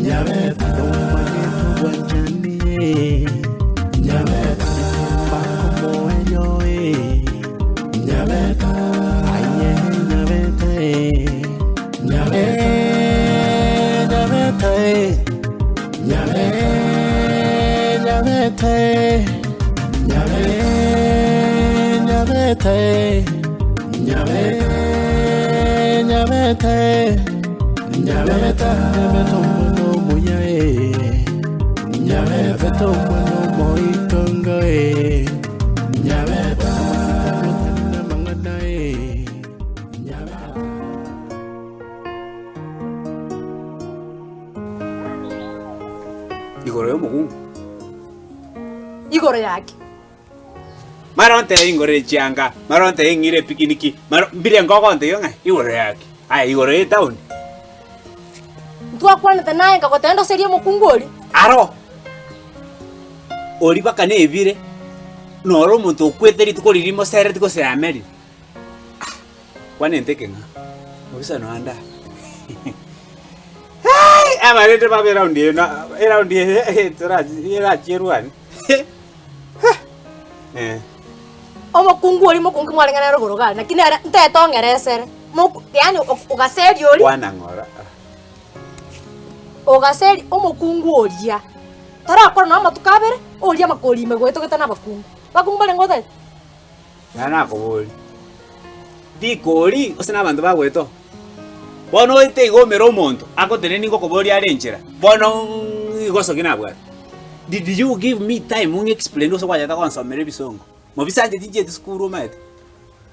Nyabeta Nomanyete obwanchani Nyabeta Bakomoerio Nyabeta Aye Nyabeta Nyabeta Nyabeta Nyabeta Nyabeta Nyabeta Nyabeta Nyabeta Nyabeta omwana omuya eh. Nyabeta omwana omoitongo eh. Nyabeta amasikani otari namang'ana eh. Nyabeta. Igoro y'omokungu. Igoro yake. Mara ontebie ngore chianga, mara ontebie ng'ire epikiniki, mara mbire nkogontebia ng'a igoro yake. Aye igoro ye etown. Ntwakwanete naye nkagotebia ndoserie omokungu oria. Aro, oria baka nebire, noro omonto okwete rituko riria rimosereti gose yamerire. Ah, kwanente ekeng'ao, mobisa nonya nda. Abarende babe eround eye na eround eye torachi erachierwe aria. Eh. Omokungu oria mokungu mwarenge nere rogoro iga aria, naki nere ntete ong'eresere, moku yaani ogaseria oria. Kwana ng'ora. Ogaseria omokungu oria, torakora nonya amatuko abere, oria amakori ime goetogete na abakungu. Abakungu barenge otagete. Nere nakoboria, Rikori gose nabanto bagoeta oo? Bono oete iga omere omonto agotenenia ngokoboria are enchera, bono igoso ki nabwate? Did you give me time ng'a explain gose gwachete gonsomera ebisongo? Mobisa inche tinchieti sukuru omanyete.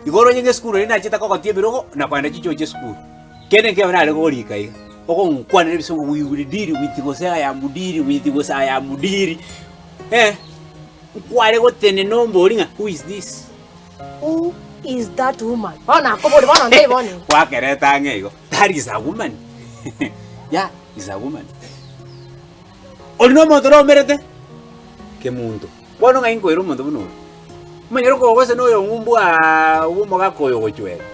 Igo oroche ng'a esukuru eria nachete kogotia ebirogo na kogenda chichochi esukuru. Kende nkebe nare korika iga, ogonkwanera ebisongo we will deal with gose I am deal with gose I am deal eh. Nkware gotenena ombori ng'a who is this? Who is that woman? Bono nakoboria bono ntaiyo bono igo. Gwakereta ang'e igo, that is a woman. Yeah, is a woman. Oria na omonto oromerete kemunto. Bono ng'ai nkoira omonto buna oria? Omanyire okogose na oyo ng'umbu aa bw'omogaka oyo ogochwera.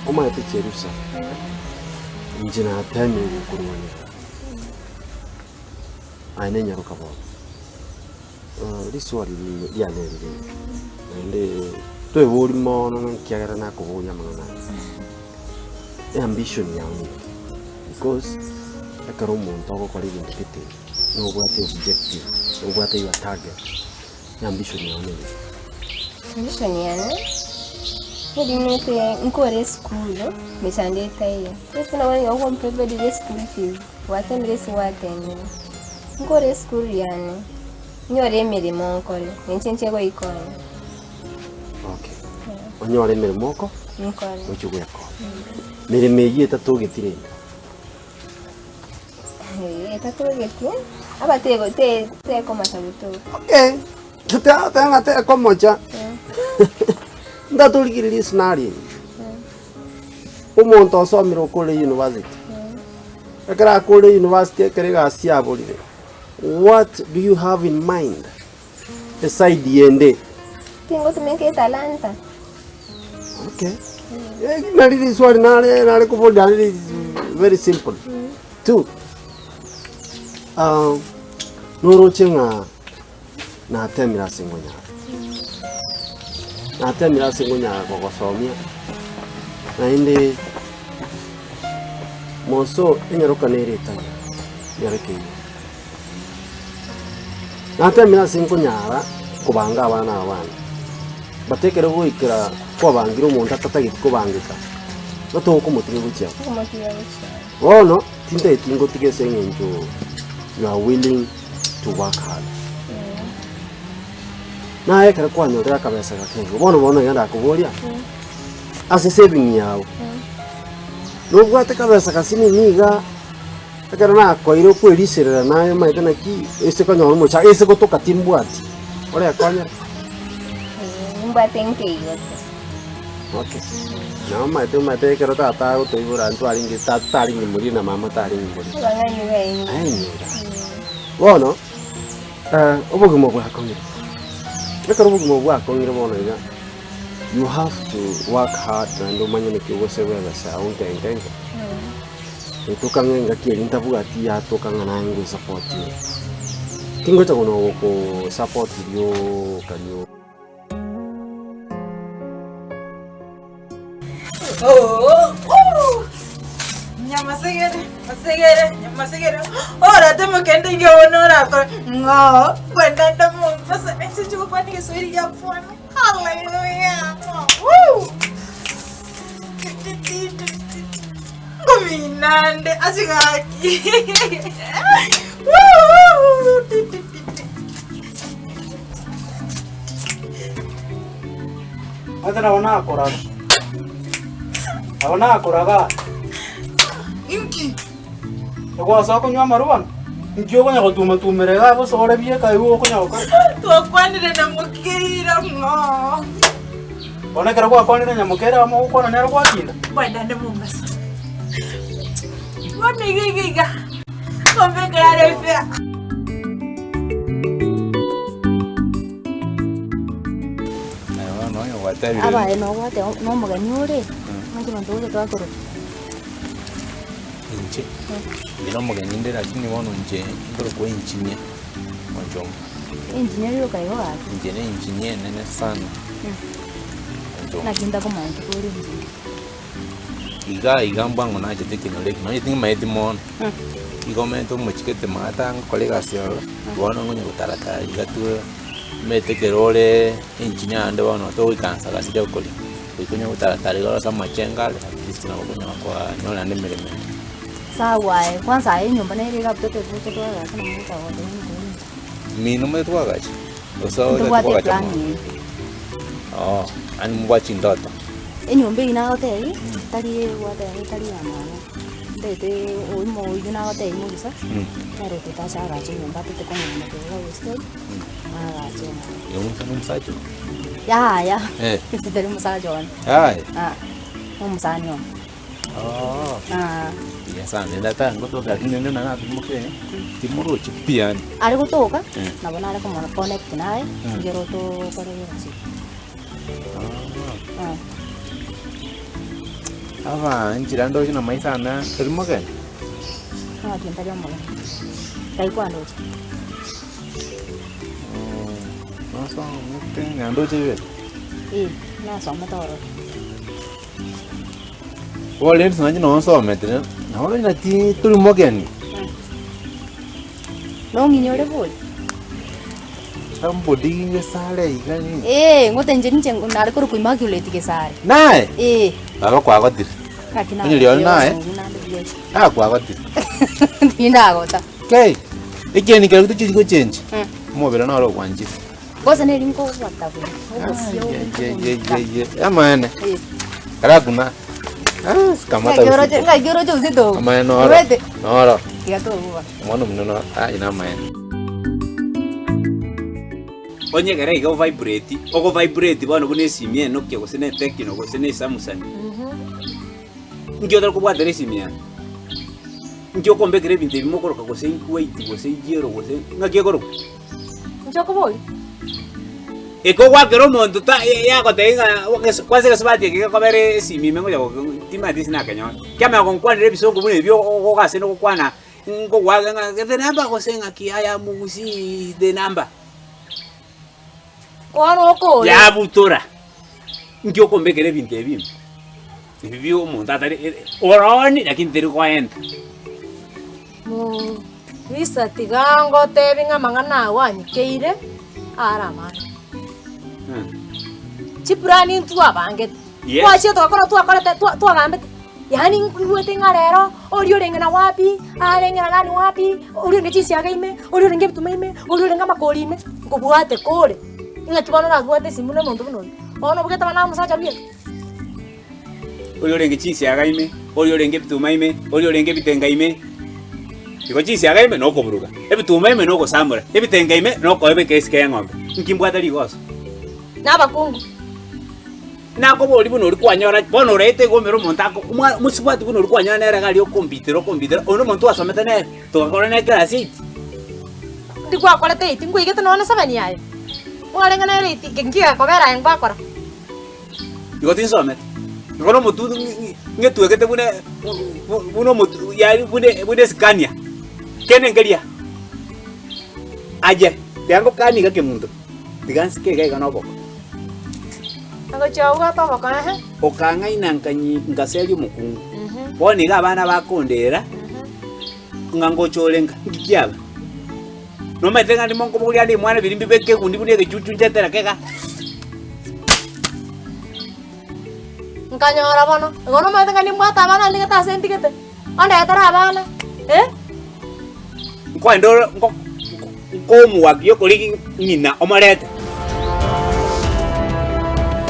Omanyete Cherusa, inche nateemire gokorwania. Aye nenyaroka bono. Riswali rinde riane rire iga, naende toebori mono ng'a ekiagera nakoboria amang'ana aya. Eambition yao ninki? Because ekero omonto ogokora egento gete, nobwate objective, nobwate your target, eambition yao nere ki? Ambition yane, nirimete nkore esukuru, mechando etaiyo. Buna bono nigo okomprovidera eschool fees. Gwatemire ase gwatemire, nkore esukuru yane, nyore emeremo nkore, ninche nche goikonya. Okay. Onyore emeremo oko Nkore. oche goekonya. Meremo eyio etatogeti rende. Eh, etatogeti, aba tego te tekomocha gotoka. Okay. Toteba ng'a tekomocha. Ntatorigereria escenario eye. Omonto osomire okore university, ekero akore university ekero egasi yaborire, what do you have in mind eside yende? Tingotumeka etalanta. Okay. Eh, nari riswali nare nare koboria nare very simple. Two, ah, noroche ng'a Natemire ase ngonyara, natemire ase ngonyara kogosomia, naende moso enyaroka nere etari nyaroka eyio. Natemire ase nkonyara kobanga abana aba bane, but ekero goikera kwabangire omonto atatageti kobangeka, notogokomotiga gochia abwo. Bono tintageti ngotige ase eng'encho you are willing to work hard. Naye ekero kwanyorire akabesa gake igo, bono bono iga ndakoboria, ase saving yago, nobwate kabesa gasinini iga, ekero nakoeire okweriserera naye omanyete naki, ase konyora omochara, ase gotoka timbwati, orekonyere? Nimbwate nke igo tu. Okay. Nabo omanyete omanyete ekero tata agotoibora ntwarenge tata tarenge moria na mama tarenge moria. Abang'aini baenyora. Aenyora. Bono, obogima bwakong'ire. Ekero obogima bwakong'ire bono iga, You have to work hard naende omanye naki ogoseba ebesa yao nke nke nke. Etoka ng'a engaki eria ntabwati yatoka ng'a naye ngoesapotie. Tingocha konya gokosapoti rioka rioka. Nyamasegere, masegere, nyamasegere, orate mokende inge bono orakore ng'oo, kwenda nde Mombasa, ense chigokwana egeswahili gia pwani, hallelujah, woo! Ngominande ase gaki, woo! Omanyete nabo nakoraga, nabo nakoraga. Inki? Egwasa okonywa amarwa bono, inki okonya gotuma-tumera iga gose ore bieka igo okonya gokora? Twakwanire na Mokeira ng'o? Bono ekero gwakwanire na Nyamokeira amo ogokwana nere gwatinda? Kwenda nde Mombasa. Bono iga iga iga. Ombekere are efea. Abaye nobwate nomogeni ore, naki abanto bocha twakoroka. Inche, inche nomogeni inde lakini bono inche nkorokwa engineer Onchomba. Engineer rioka igo gaki. Inche ne engineer enene sana Onchomba. Naki ntakomanya kore engineer. Iga iga mbwango nachete ekenyoro eke nonye ting'amaeti mono, igo omanyete omochikete maate ngokora egasi ororo, bono nkonya gotaratara iga tu omanyete ekero ore engineer naende bono togoikaransa gasi riria okoria, goika onye gotaratara iga ase amachengo are at least nabo okonyora kwanyora naende emeremo ende. Sawa aye, kwanza aye enyomba nere iga abwo tote twagacha nabo ogocha gocha Mino omanyete twagacha? Gose otagete Ntobwate kwagacha eplan mono? eye. Oo, yaani mobwate chindoto. Enyomba eyio nagotebia, tari gwateba tari ya mama, ntagete oimo oyio nagotebia mobisa, nere otoete ase agache enyomba atete kong'anya korwa gose tori, agache enyomba. Igo omosacha na omosacha oo? Yaya, Eh. inche tari omosacha one, Yaya? ah, na omosani one. Oo. Ah. Buya sana, naende ata ngotoka lakini naende naro natimoke, timorochi pi yaani. Are gotoka, Eh. nabo nare komo connect naye, ekero tokore egasi. Ah. Aba nchera ndoche na maiso ane tori mogeni? Ng'aki ntari omogeni, ngai kwandoche. Nosomete ng'a ndoche ibere? Eh, nasomete ororo. Bono rende nainche nonye nsomete, nabo naki tori mogeni. Nong'inyore bori? Somebody Gesare iga nini? Ee, ngote inche ninche nare korokwa Immaculate Gesare. Naye? Ee. Baba kwagotire. Gaki Onye rirorio naye? Ah kwagotire. Tindagota. Kei, ekieni keria tochichi gochenji, omobere noro ogwanchire. Gose neri nkogwata buya, obosio Ye, amaene. Karakuna. Ah, sikamata. Ng'aki oroche, ng'aki oroche obosio tobu. Amaene noro. Omanyete? Noro. Tiga tobuba. Omwana omino no, aye namaene. Onye ekero iga ovibrate, ogovibrate bono buna esimi ya Nokia gose na Tecno gose na Esamusung, nki otari kobwatera esimi yane? Nki okombekera ebinto ebi mokoroka gose white gose yellow gose ng'aki ekorokwa? Inche okoboria. Eke ogwakera omonto ta yagotebia ng'a kwanza egesubati eke gekobera esimi ime ngocha goke timanyeti ase nakenyora. Kiamanya gonkwanera ebisongo buna ebio ogase nogokwana nkogoaka ng'a the number gose ng'aki I am gusii the number. Bono okore. Yabutora, nki okombekera ebinto ebi ime? Ebi bia omonto atari oroni lakini teri koenta. Mobisa tiga ngotebi ng'a amang'ana agwo anyikeire are amange. Chiplani ntwabangete, Yes. twachire togakora twakorete twa- twagambete, yaani nkoigwete ng'a rero oria orenge na wapi, arenge na nani wapi, oria orenge chinsiaga ime, oria orenge ebituma ime, oria orenge amakori ime, nkobwate kore, ng'aki bono orabwate esimi buna omonto buna oyio, bono obugete abana omosacha bweka. Oria orenge chinsiaga ime, oria orenge ebituma ime, oria orenge ebitenga ime. Igo chinsiaga ime nokoburuga, ebituma ime nogosamora, ebitenga ime nokoebeka esike y'eng'ombe. Inki mbwate rigoso? Na abakungu. Nakoboria buna oria kwanyora, bono oraete igo omere omonto ako omwa mosubati buna oria kwanyora nere iga aria okombitera okombitera, onde omonto twasomete nere, togakora nere class eight. Ndi gwakorete eight, nkoigete nonya na seven aye. Mwarenge nere eight, nki gekobera aye ngwakora? Igo tinsomete. Igo na omotu ng'etwegete buna buna omotu yaani buna buna esikania, kende nkeria. Aye, tiga ngokanie iga kemunto, tiga nsike iga iga na oboko. Agochia obwate oboko ehe. Okang'aina nkanyi nkaseria omokungu. Bono iga abana bakondera, ng'a ngocha ore nka, nki kiaba? Nomanyete ng'a ndimo nkobogoria ande emwana biria mbibeke egundi buna egechuchu nchetera kega. Nkanyora bono, igo nomanyete ng'a nimbwate abana ndigete ase ndigete, ondetere abana, eh. Nkoenda ore nko nkomoakia okorigi ng'ina omorete.